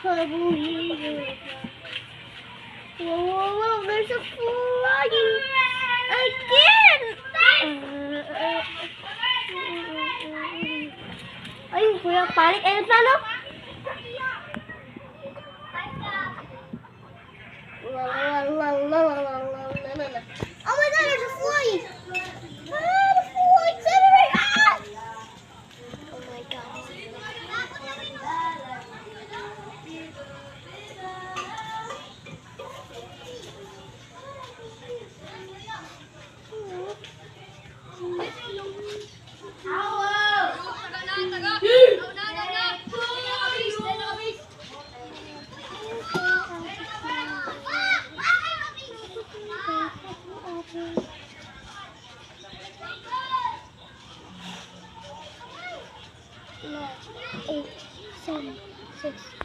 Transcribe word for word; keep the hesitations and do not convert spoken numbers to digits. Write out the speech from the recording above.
Wow, wow, wow, there's a flying again! Ayun, Kuya, palik. Ayun, plano. La, la, la, la, la, la, la, la, la, la. Oh my God, there's a fly! Ah, the fly! Get away! Ah! Oh my God. Eight, seven, six.